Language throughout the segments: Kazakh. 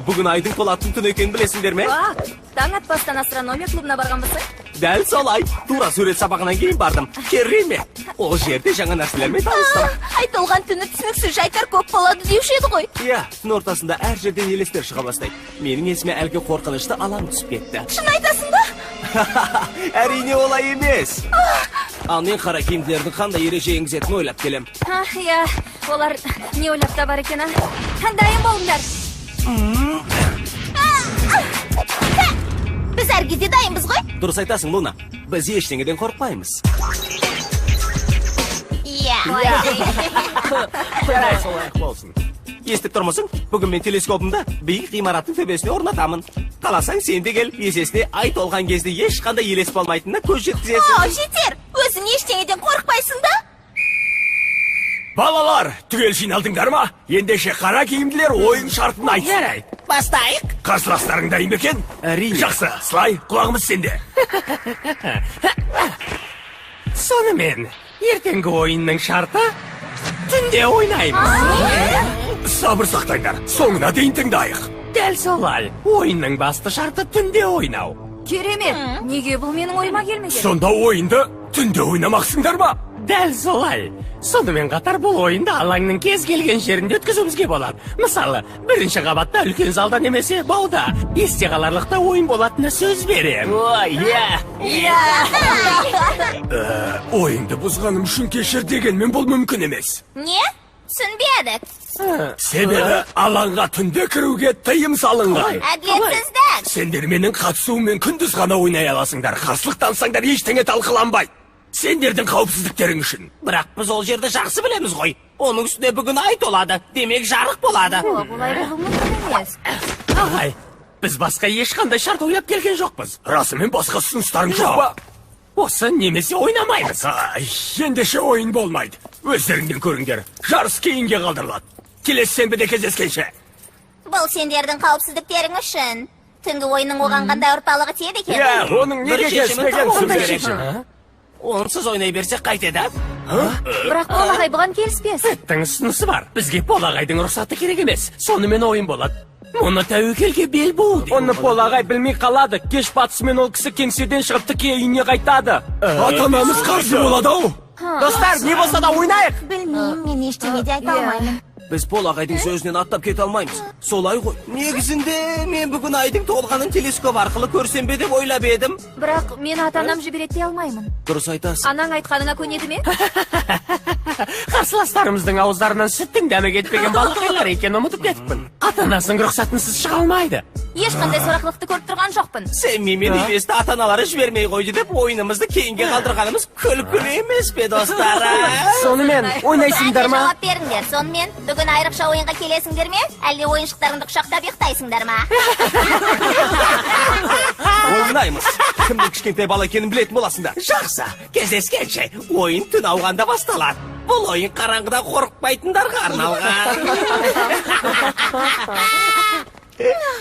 Бүгін айдың толатын түн екенін білесіңдер ме? Таң атпастан астрономия клубына барғанбысың? Дәл солай. Тура сурет сабағынан кейін бардым. Керемет. Ол жерде жаңа нәрселермен таныстым. Ай толған түні түсініксіз жайттар көп болады деуші еді ғой. Иә, түн ортасында әр жерден елестер шыға бастайды. Менің есіме әлгі қорқынышты алаң түсіп кетті. Шын айтасың ба? Әрине олай емес. Ал мен қара киімділердің қандай ереже енгізетінін ойлап келем. Иә, олар не ойлап табар екен, а? Дайын болыңдар. Біз әр кезде дайынбыз ғой. Дұрыс айтасың, Луна. Біз ештеңеден қорықпаймыз. Иә. Жарай, солай болсын. Естіп тұрмысың? Бүгін мен телескопымды биік ғимараттың төбесіне орнатамын. Қаласаң сен де кел, есесіне ай толған кезде ешқандай елес болмайтынына көз жеткізесің. О, жетер! Өзің ештеңеден қорықпайсың ба? Балалар, түгел жиналдыңдар ма? Ендеше қара киімділер ойын шартын айтсын. Жарайды, бастайық. Қарсыластарың дайын ба екен? Әрине. Жақсы, Слай, құлағымыз сенде. Сонымен, ертеңгі ойынның шарты түнде ойнаймыз. Сабыр сақтаңдар, соңына дейін тыңдайық. Дәл солай, ойынның басты шарты түнде ойнау. Керемет. Неге бұл менің ойыма келмеген? Сонда ойынды түнде ойнамақсыңдар ма? Дәл солай. Сонымен қатар бұл ойынды алаңның кез келген жерінде өткізуімізге болады. Мысалы, бірінші қабатта үлкен залда немесе бауда. Есте қаларлықта ойын болатынына сөз берем. Ой, иә. Ойынды бұзғаным үшін кешір дегенмен бұл мүмкін емес. Не? Түсінбедік. Себебі алаңға түнде кіруге тыйым салынған. Әділетсіздік. Сендер менің қатысуыммен күндіз ғана ойнай аласыңдар. Қарсылық танытсаңдар ештеңе талқыланбайды. Сендердің қауіпсіздіктерің үшін. Бірақ біз ол жерді жақсы білеміз ғой. Оның үстіне бүгін ай толады. Демек жарық болады. Олай болуы мүмкін емес. Ағай, біз басқа ешқандай шарт ойлап келген жоқпыз. Расымен басқа ұсыныстарың жоқ па? Осы немесе ойнамаймыз. Ай, ендеше ойын болмайды. Өздеріңден көріңдер. Жарыс кейінге қалдырылады. Келесі сенбіде кездескенше. Бұл сендердің қауіпсіздіктерің үшін. Түнгі ойынның оған қандай ауыртпалығы тиеді екен? Иә, оның неге Бір шешімін келіспегенін табуымыз түсінбедім. керек. Онсыз ойнай берсек қайтеді? Бірақ Пол ағай бұған келіспес. Сеттің ұсынысы бар. Бізге Пол ағайдың рұқсаты керек емес. Сонымен ойын болады. Мұны тәуекелге бел буу дейді. Оны Пол ағай білмей қалады. Кеш батысымен ол кісі кеңседен шығып тіке үйіне қайтады. Ата-анамыз қарсы болады ау. Достар, не болса да ойнайық. Білмеймін, мен ештеңе де айта алмаймын. Біз Пол ағайдың сөзінен аттап кете алмаймыз. Солай ғой. Негізінде мен бүгін айдың толғанын телескоп арқылы көрсем бе деп ойлап едім. Бірақ мен ата-анам жібереді дей алмаймын. Дұрыс айтасың. Анаң айтқаныңа көнеді ме? Қарсыластарымыздың ауыздарынан сүттің дәмі кетпеген балақайлар екенін ұмытып кетіппін. Ата-анасының рұқсатынсыз шыға алмайды. Ешқандай сорақылықты көріп тұрған жоқпын. Сэмми мен Инесті ата-аналары жібермей қойды деп ойынымызды кейінге қалдырғанымыз күлкілі емес пе, достар? Сонымен, ойнайсыңдар ма? Жауап беріңдер. Сонымен, бүгін айрықша ойынға келесіңдер ме? Әлде ойыншықтарыңды құшақтап ұйықтайсыңдар ма? Ойнаймыз. Кімнің кішкентай бала екенін білетін боласыңдар. Жақсы, кездескенше. Ойын түн ауғанда басталады. Бұл ойын қараңғыда қорықпайтындарға арналған.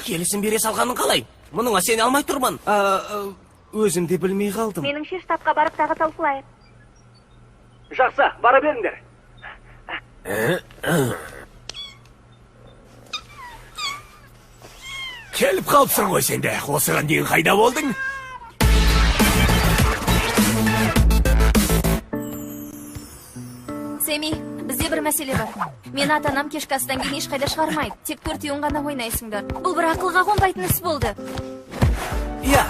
Келісім бере салғаның қалай? Мұныңа сене алмай тұрмын. Өзім де білмей қалдым. Меніңше штабқа барып тағы талқылайық. Жақсы, бара беріңдер. Келіп қалыпсың ғой сен де. Осыған дейін қайда болдың? Сэмми, бізде бір мәселе бар. Мені ата-анам кешкі астан кейін ешқайда шығармайды. Тек төртеуін ғана ойнайсыңдар. Бұл бір ақылға қонбайтын іс болды. Иә,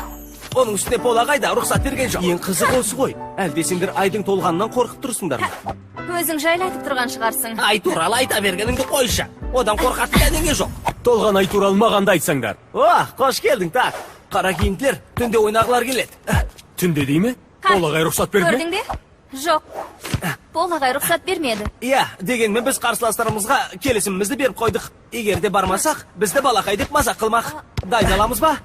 оның үстіне Пол ағай да рұқсат берген жоқ. Ең қызығы осы ғой. Әлде сендер айдың толғанынан қорқып тұрсыңдар ма? Өзің жайлы айтып тұрған шығарсың. Ай туралы айта бергеніңді қойшы. Одан қорқатын дәнеңе жоқ. Толған ай туралы маған да айтсаңдар. О, қош келдің, так. Қара киімділер түнде ойнағылар келеді. Түнде дей ме? Пол ағай рұқсат берді ме? Көрдің бе? Жоқ. Пол ағай рұқсат бермеді. Иә, дегенмен біз қарсыластарымызға келісімімізді беріп қойдық. Егер де бармасақ, бізді балақай деп мазақ қылмақ. Дайындаламыз ба?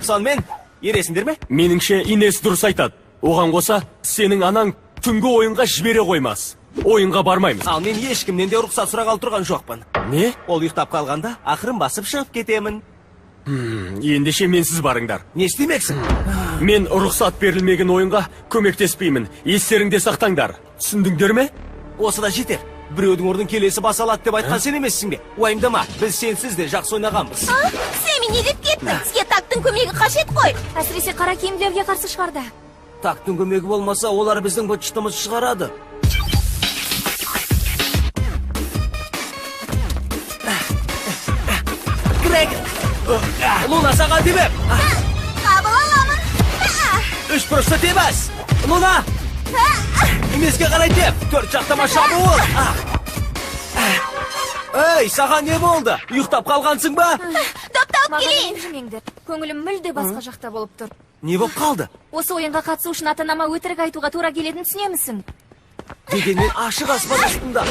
Сонымен, ересіңдер ме? Меніңше Инес дұрыс айтады. Оған қоса, сенің анаң түнгі ойынға жібере қоймас. Ойынға бармаймыз. Ал мен ешкімнен де рұқсат сұрағалы тұрған жоқпын. Не? Ол ұйықтап қалғанда ақырын басып шығып кетемін. Ендеше менсіз барыңдар. Не істемексің? Мен рұқсат берілмеген ойынға көмектеспеймін. Естеріңде сақтаңдар. Түсіндіңдер ме? Осы да жетер. Біреудің орнын келесі баса алады деп айтқан сен емессің бе? Уайымдама, біз сенсіз де жақсы ойнағанбыз. Сэмми, не деп кеттің? Бізге Тактың көмегі қажет қой. Әсіресе қара киімділерге қарсы шығарды. Тактың көмегі болмаса, олар біздің быт-шытымызды шығарады. Грег! Луна, саған тебем! Қабыл аламын. Үш бұрышты тебас! Луна! Емеске қарай теп! Төрт жақтама шабуыл! Ей, саған не болды? Ұйықтап қалғансың ба? Допты алып Маған келейін. ренжімеңдер. Көңілім мүлде басқа жақта болып тұр. Не болып қалды? Осы ойынға қатысу үшін ата-анама өтірік айтуға тура келетінін түсінемісің? Дегенмен ашық аспан астында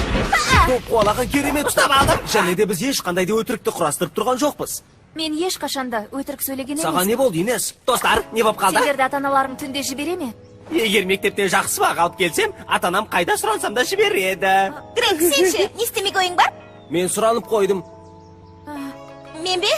доп қуалаған керемет ұстап алдым. Және де біз ешқандай да өтірікті құрастырып тұрған жоқпыз. Мен ешқашанда өтірік сөйлеген Саған емеспін. не болды, Инес? Достар, не болып қалды? Сендерді ата-аналарың түнде жібере ме? Егер мектептен жақсы баға алып келсем, ата-анам қайда сұрансам да жібереді. Грег, сен ше, не істемек ойың бар? Мен сұранып қойдым. Мен бе?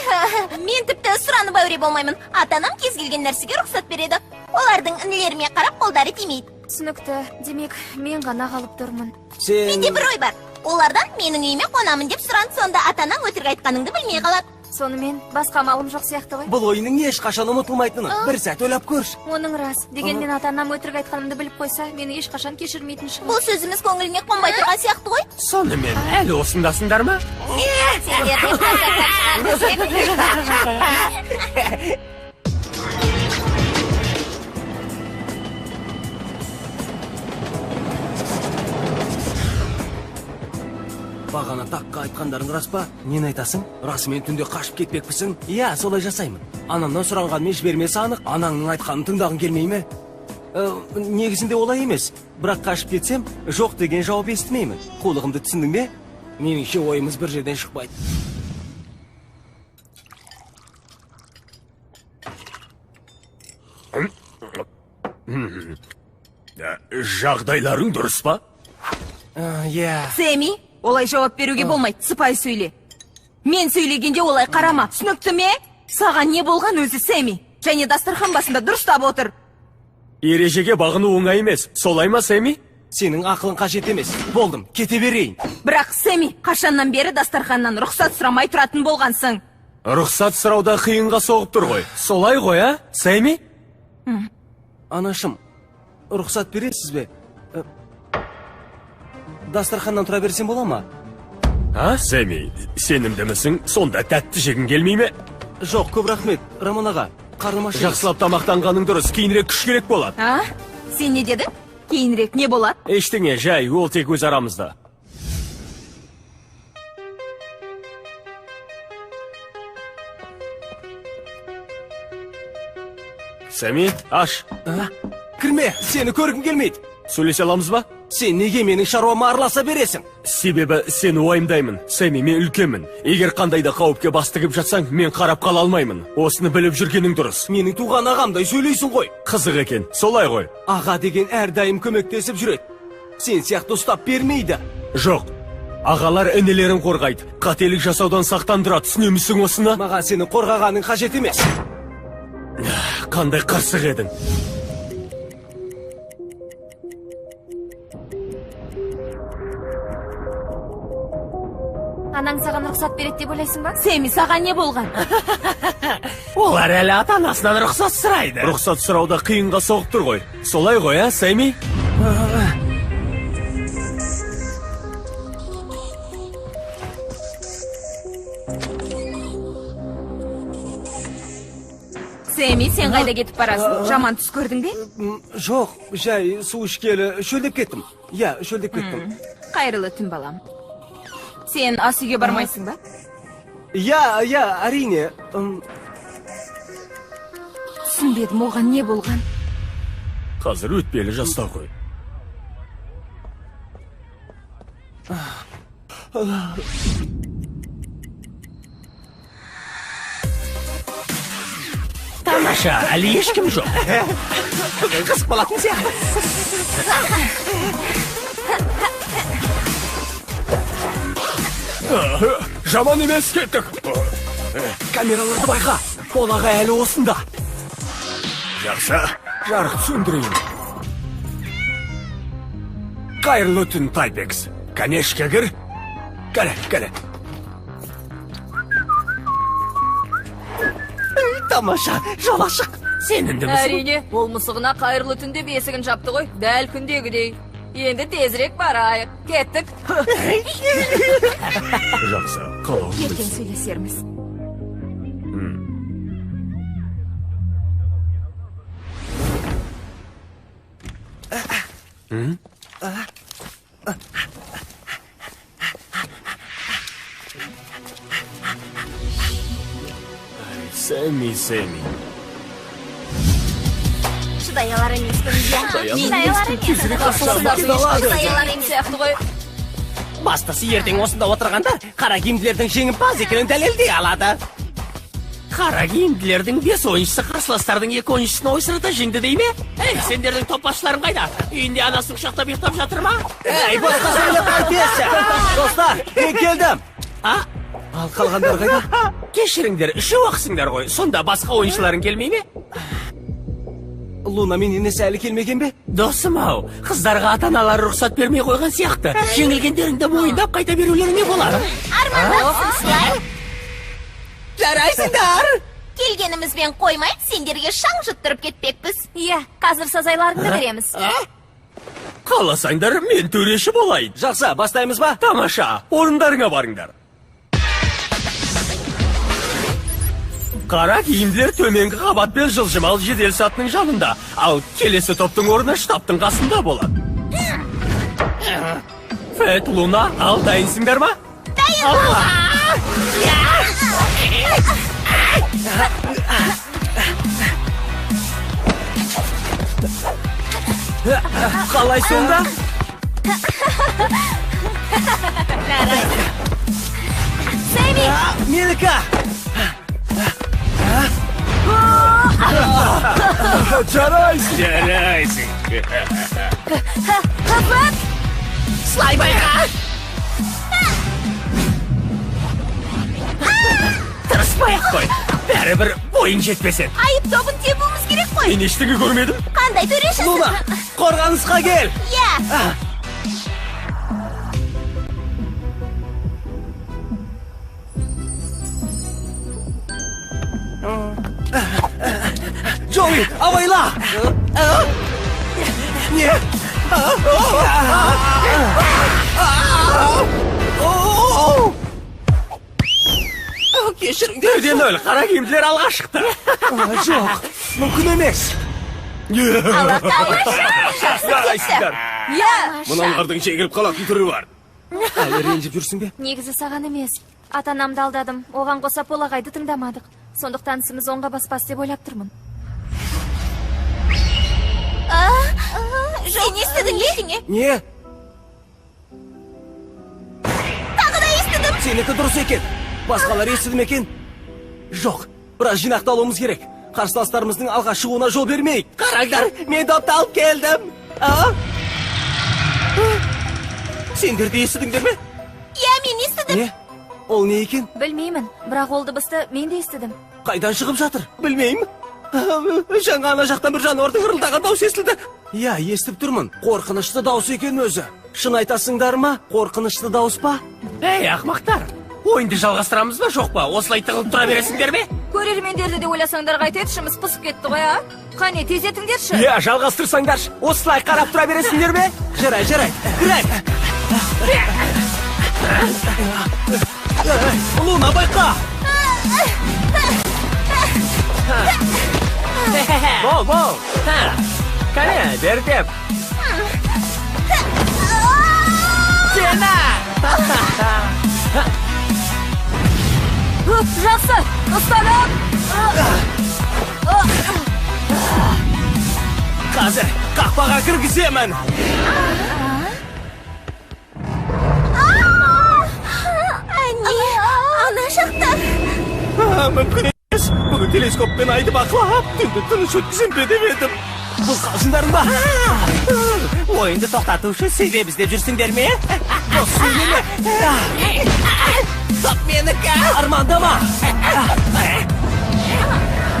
Мен тіпті сұранып әуре болмаймын. Ата-анам кез келген нәрсеге рұқсат береді. Олардың інілеріме қарап қолдары тимейді. Түсінікті. Демек, мен ғана қалып тұрмын. Сен... Менде бір ой бар. Олардан менің үйіме қонамын деп сұран, сонда ата-анаң өтірік айтқаныңды білмей қалады. Сонымен басқа амалым жоқ сияқты ғой. Бұл ойынның ешқашан ұмытылмайтынын бір сәт ойлап көрші. Оның рас. Дегенмен ата-анам өтірік айтқанымды біліп қойса, мені ешқашан кешірмейтін шығар. Бұл сөзіміз көңіліңе қонбай тұрған сияқты ғой. Сонымен әлі осындасыңдар ма? Сендер де Бағана Таққа айтқандарың рас па? Нені айтасың? Расымен түнде қашып кетпекпісің? Иә, солай жасаймын. Анамнан сұрағанмен жібермесі анық. Анаңның айтқанын тыңдағың келмей ме? Негізінде олай емес. Бірақ қашып кетсем, жоқ деген жауап естімеймін. Қулығымды түсіндің бе? Меніңше ойымыз бір жерден шықпайды. Жағдайларың дұрыс па? Иә. Сэмми, олай жауап беруге болмайды, сыпайы сөйле. Мен сөйлегенде олай қарама, түсінікті ме? Саған не болған өзі, Сэмми? Және дастархан басында дұрыстап отыр. Ережеге бағыну оңай емес, солай ма, Сэмми? Сенің ақылың қажет емес. Болдым, кете берейін. Бірақ Сэмми, қашаннан бері дастарханнан рұқсат сұрамай тұратын болғансың? Рұқсат сұрауда қиынға соғып тұр ғой. Солай ғой, а, Сэмми? Анашым, рұқсат бересіз бе? Дастарханнан тұра берсем бола ма? А, Сэмми, сенімдімісің? Сонда тәтті жегің келмей ме? Жоқ, көп рахмет, Рамон аға. Қарным аш. Жақсылап тамақтанғаның дұрыс, кейінірек күш керек болады. А? Сен не дедің? Кейінірек не болады? Ештеңе, жай, ол тек өз арамызда. Сэмми, аш. Кірме, сені көргім келмейді. Сөйлесе аламыз ба? Сен неге менің шаруама араласа бересің? Себебі сені уайымдаймын. Сэмми, мен үлкенмін. Егер қандай да қауіпке бас тігіп жатсаң, мен қарап қала алмаймын. Осыны біліп жүргенің дұрыс. Менің туған ағамдай сөйлейсің ғой. Қызық екен, солай ғой. Аға деген әрдайым көмектесіп жүреді. Сен сияқты ұстап бермейді. Жоқ, ағалар інілерін қорғайды. Қателік жасаудан сақтандырады. Түсінемісің осыны? Маған сені қорғағаның қажет емес. Қандай қырсық едің. Анаң саған рұқсат береді деп ойлайсың ба? Сэмми, саған не болған? Олар әлі ата-анасынан рұқсат сұрайды. Рұқсат сұрауда қиынға соғып тұр ғой. Солай ғой, а, Сэмми? Сэмми, сен қайда кетіп барасың? Жаман түс көрдің бе? Жоқ, жай су ішкелі шөлдеп кеттім. Иә, шөлдеп кеттім. Қайырлы түн, балам. Сен ас үйге бармайсың ба? Иә, иә, әрине. Түсінбедім, оған не болған? Қазір өтпелі жаста ғой. Тамаша, әлі ешкім жоқ. Бүгін қызық болатын сияқты. Жаман емес, кеттік. Камераларды байқа. Ол аға әлі осында. Жақсы, жарық сөндірейін. Қайырлы түн, Тайпекс. Кәне, ішке кір. Кәне, кәне. Тамаша, жол ашық. Сенімді місің? Әрине, ол мысығына қайырлы түн деп есігін жапты ғой, дәл күндегідей. Енді тезірек барайық. Кеттік. Жақсы, қалауың Ертең білсін. сөйлесерміз. Сэмми, Сэмми. Шыдай алар емеспін, иә. Шыдай алар емеспін. Шыдай алар емеспін. Сияқты ғой. Бастысы ертең осында отырғандар қара киімділердің жеңімпаз екенін дәлелдей алады. Қара киімділердің 5 ойыншысы қарсыластардың 2 ойыншысын ойсырата жеңді дей ме? Ей, сендердің топ басшыларың қайда? Үйінде анасын құшақтап ұйықтап жатыр ма? Ей, босқа сөйлеп қайтесің. Достар, мен келдім. А? Ал қалғандар қайда? Кешіріңдер, үшеу ақсыңдар ғой. Сонда басқа ойыншыларың келмей ме? Луна мен енесі әлі келмеген бе? Досым ау, қыздарға ата-аналары рұқсат бермей қойған сияқты. Жеңілгендеріңді мойындап қайта берулеріңе болады. Армандапсың, Слай. Жарайсыңдар! Келгенімізбен қоймай, сендерге шаң жұттырып кетпекпіз. Иә, қазір сазайларыңды береміз. Қаласаңдар, мен төреші болайын. Жақсы, бастаймыз ба? Тамаша, орындарыңа барыңдар. Қара киімділер төменгі қабат пен жылжымалы жедел сатының жанында, ал келесі топтың орны штабтың қасында болады. Фэт, Луна, ал дайынсыңдар ма? Дайын! Қалай сонда? Сэмми! Менікі! Жарайсың! Жарайсың! Слай байқа! Тырыспай-ақ қой. Бәрібір бойың жетпес еді. Айып тобын тебуіміз керек қой. Мен ештеңе көрмедім. Қандай төрешісің? Луна, қорғанысқа кел! Иә. Джоуи, абайла! Не? Кешіріңдер. 1-0, қара киімділер алға шықты. Жоқ, мүмкін емес. Жарайсыңдар. Иә! Мыналардың жеңіліп қалатын түрі бар. Әлі ренжіп жүрсің бе? Негізі саған емес. Ата-анамды алдадым. Оған қоса Пол ағайды тыңдамадық. Сондықтан ісіміз оңға баспас деп ойлап тұрмын. Сен естідің бе? Не? Тағы да естідім. Сенікі дұрыс екен. Басқалар естіді ме екен? Жоқ, біраз жинақталуымыз керек. Қарсыластарымыздың алға шығуына жол бермейік. Қараңдар, мен допты алып келдім. Сендер де естідіңдер ме? Иә, мен естідім. Не? Ол не екен? Білмеймін, бірақ ол дыбысты мен де естідім. Қайдан шығып жатыр? Білмеймін. Жаңа ана жақтан бір жануардың ырылдаған даусы естілді. Иә, естіп тұрмын. Қорқынышты дауыс екен өзі. Шын айтасыңдар ма? Қорқынышты дауыс па? Ей, ақмақтар, ойынды жалғастырамыз ба, жоқ па? Осылай тығылып тұра бересіңдер ме? Көрермендерді де ойласаңдар қайтеді, ішіміз пысып кетті ғой, а? Қане, тездетіңдерші. Иә, жалғастырсаңдаршы, осылай қарап тұра бересіңдер ме? Жарай, жарай, кірайық. Луна, байқа! Бол, бол. Кәне, бері теп. Сені! Жақсы, ұстадым! Қазір қақпаға кіргіземін. Әне, ана жақта. Мүмкін емес. Бүгін телескоппен айды бақылап, түнді тыныш өткізем бе деп едім. Бұл қалжыңдарың ба? Ойынды тоқтату үшін себеп іздеп жүрсіңдер ме? Бос сөйлеме. Топ менікі! Армандама!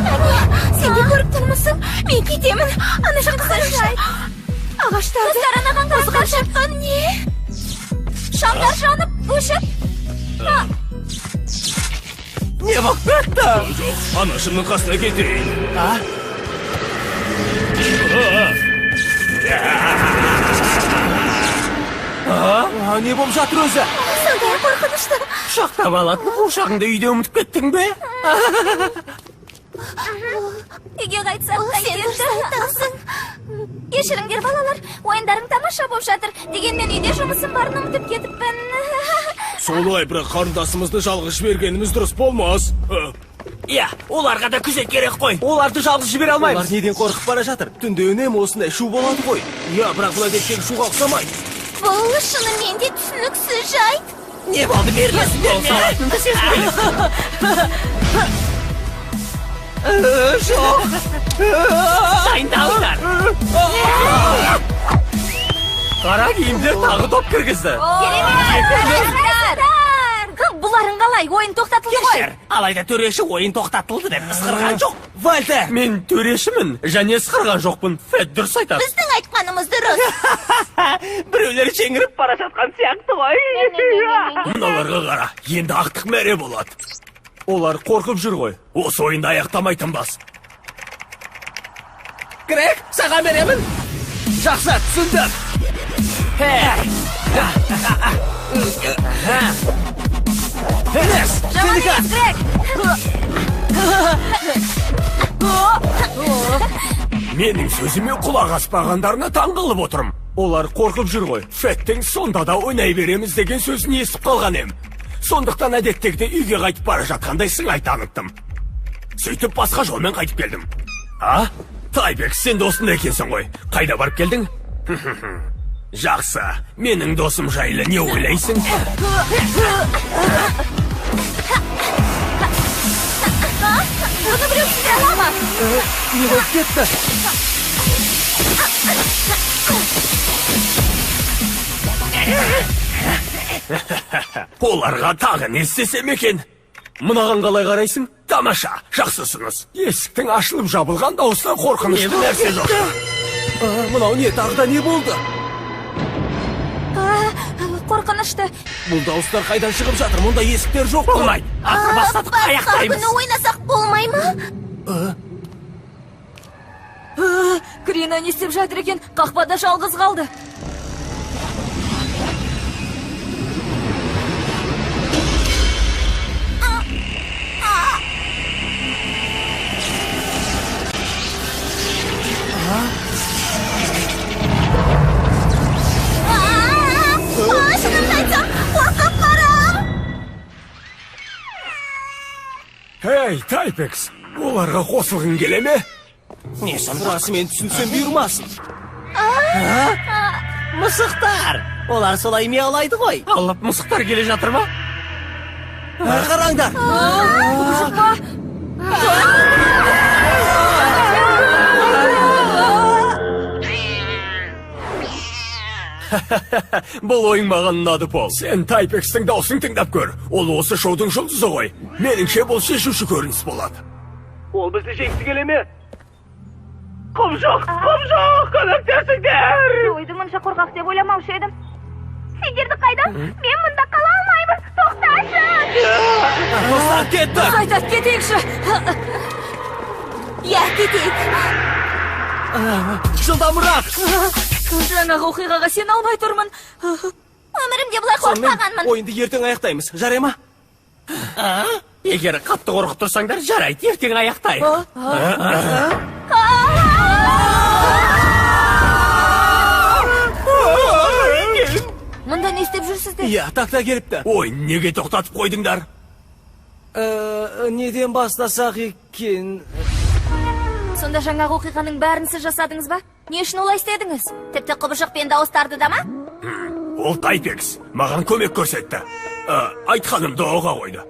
Әне, сен де көріп тұрмысың? Мен кетемін. Ана жаққа қарашы. Ағаштарды. Достар, анаған қараңдаршы. Шапқан не? Шамдар жанып, өшіп. Не болып кетті? Жоқ, анашымның қасына кетейін. А? Не болып жатыр өзі? Сондай қорқынышты. Құшақтап алатын қуыршағыңды үйде ұмытып кеттің бе? Үйге қайтсақ Сен дұрыс айтасың. Кешіріңдер, балалар, ойындарың тамаша болып жатыр. Дегенмен үйде жұмысым барын ұмытып кетіппін. Солай, бірақ қарындасымызды жалғыз жібергеніміз дұрыс болмас. Иә, оларға да күзет керек қой. Оларды жалғыз жібере Олар алмаймыз. неден қорқып бара жатыр? Түнде үнемі осындай шу болады ғой. Иә, бірақ бұл әдеттегі шуға ұқсамайды. Бұл шынымен де түсініксіз жайт. Не болды, берілесіңдер ме? Салатынды сезбеймін. Жоқ. Дайындалыңдар. Қара киімдер тағы доп кіргізді. Керемет! Бұларың қалай? Ойын тоқтатылды ғой. Кешір, алайда төреші ойын тоқтатылды деп ысқырған жоқ. Вальтер! Мен төрешімін және ысқырған жоқпын. Фед дұрыс айтады. Біздің айтқанымыз дұрыс. Біреулер жеңіліп бара жатқан сияқты ғой. Мыналарға қара, енді ақтық мәре болады. Олар қорқып жүр ғой. Осы ойынды аяқтамай тынбас. Грег, саған беремін. Жақсы, түсіндім. Энес, Жаман сенікі. емес, Грег. Менің сөзіме құлақ аспағандарына таңғалып отырмын. Олар қорқып жүр ғой. Федтің сонда да ойнай береміз деген сөзін естіп қалған ем. Сондықтан әдеттегідей үйге қайтып бара жатқандай сыңай таныттым. Сөйтіп басқа жолмен қайтып келдім. А? Тайбек, сен досым екенсің ғой. Қайда барып келдің? Жақсы. Менің досым жайлы не ойлайсың? Бұны біреу түсіндіре ала ма? Не болып кетті? Оларға тағы не істесем екен? Мынаған қалай қарайсың? Тамаша, жақсы ұсыныс. Есіктің ашылып жабылған дауысынан қорқынышты нәрсе жоқ. Мынау не, тағы да не болды? Қорқынышты. Бұл дауыстар қайдан шығып жатыр? Мұнда есіктер жоқ қой. Болмайды. Ақыр бастадық, Басқа аяқтаймыз. күні ойнасақ болмай ма? Крина не істеп жатыр екен? Қақпада жалғыз қалды. Шынымды айтсам, қорқып барам. Эй, Тайпекс, оларға қосылғың келе ме? Не сұмдық? Расымен түсінсем бұйырмасын. Мысықтар. Олар солай мияулайды ғой. Алып мысықтар келе жатыр ма? Қараңдар. Құбыжық па? Бұл ойын маған ұнады, Пол. Сен Тайпекстің даусын тыңдап көр. Ол осы шоудың жұлдызы ғой. Меніңше бұл шешуші көрініс болады. Ол бізді жеңгісі келе ме? Құбыжық, құбыжық, көмектесіңдер! Ойды мұнша қорқақ деп ойламаушы едім. Сендерді қайдам? Мен мұнда қала алмаймын. Тоқташы! Достар, кеттік. Қайта кетейікші. Иә, кетейік. Жылдамырақ. Жаңағы оқиғаға сене алмай тұрмын. Өмірімде бұлай Сонымен қорықпағанмын. ойынды ертең аяқтаймыз. Жарай ма? Егер қатты қорқып тұрсаңдар, жарайды, ертең аяқтайық. Мұнда не істеп жүрсіздер? Иә, такта келіпті. Ойын неге тоқтатып қойдыңдар? Неден бастасақ екен? Сонда жаңағы оқиғаның бәрін сіз жасадыңыз ба? Не үшін олай істедіңіз? Тіпті құбыжық пен дауыстарды да ма? Ол Тайпекс маған көмек көрсетті. Айтқанымды оға қойды.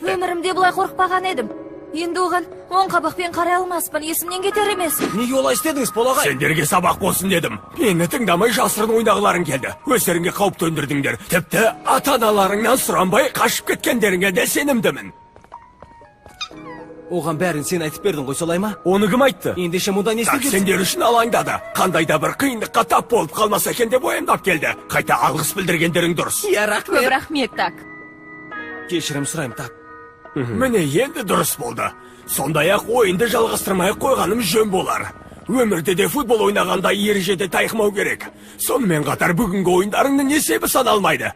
Өмірімде бұлай қорықпаған едім. Енді оған оң қабақпен қарай алмаспын, есімнен кетер емес. Неге олай істедіңіз, Пол ағай? Сендерге сабақ болсын дедім. Мені тыңдамай жасырын ойнағыларың келді. Өздеріңе қауіп төндірдіңдер. Тіпті ата-аналарыңнан сұранбай қашып кеткендеріңе де сенімдімін. Оған бәрін сен айтып бердің ғой, солай ма? Оны кім айтты? Ендеше мұнда не Так, істеп жүрсің? сендер үшін алаңдады. Қандай да бір қиындыққа тап болып қалмаса екен деп уайымдап келді. Қайта алғыс білдіргендерің дұрыс. Иә, Көп рахмет. рахмет, Так. Кешірім сұраймын, Так. Міне енді дұрыс болды. Сондай-ақ ойынды жалғастырмай қойғаным жөн болар. Өмірде де футбол ойнағанда ережеде тайқымау керек. Сонымен қатар бүгінгі ойындарыңның есебі саналмайды.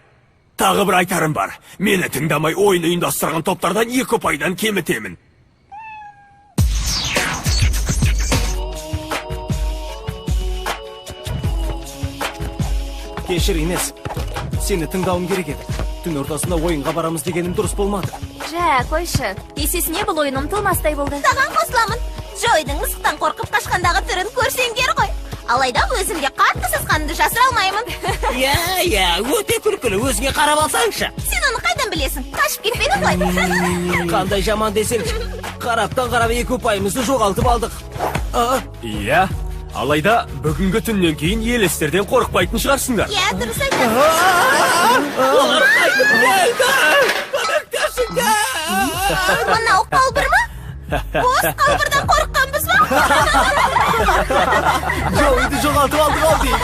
Тағы бір айтарым бар. Мені тыңдамай ойын ұйымдастырған топтардан 2 ұпайдан кемітемін. Кешір, Инес. Сені тыңдауым керек еді. Түн ортасында ойынға барамыз дегенім дұрыс болмады. Жә, қойшы. Есесіне бұл ойын ұмытылмастай болды. Саған қосыламын. Джойдың мысықтан қорқып қашқандағы түрін көрсеңдер ғой. Алайда өзім де қатты сасқанымды жасыра алмаймын. Иә, иә, өте күлкілі, өзіңе қарап алсаңшы. Сен оны қайдан білесің? Қашып кетпедің ғой. Қандай жаман десеңші. Қараптан қарап 2 ұпайымызды жоғалтып алдық. Иә, алайда бүгінгі түннен кейін елестерден қорықпайтын шығарсыңдар. Иә, дұрыс айтасың. Олар қайтып келді. Көмектесіңдер. Мынау қалбыр ма? Бос қалбырдан қорыққанбыз ба? Джоуиді жоғалтып алдық ау деймін.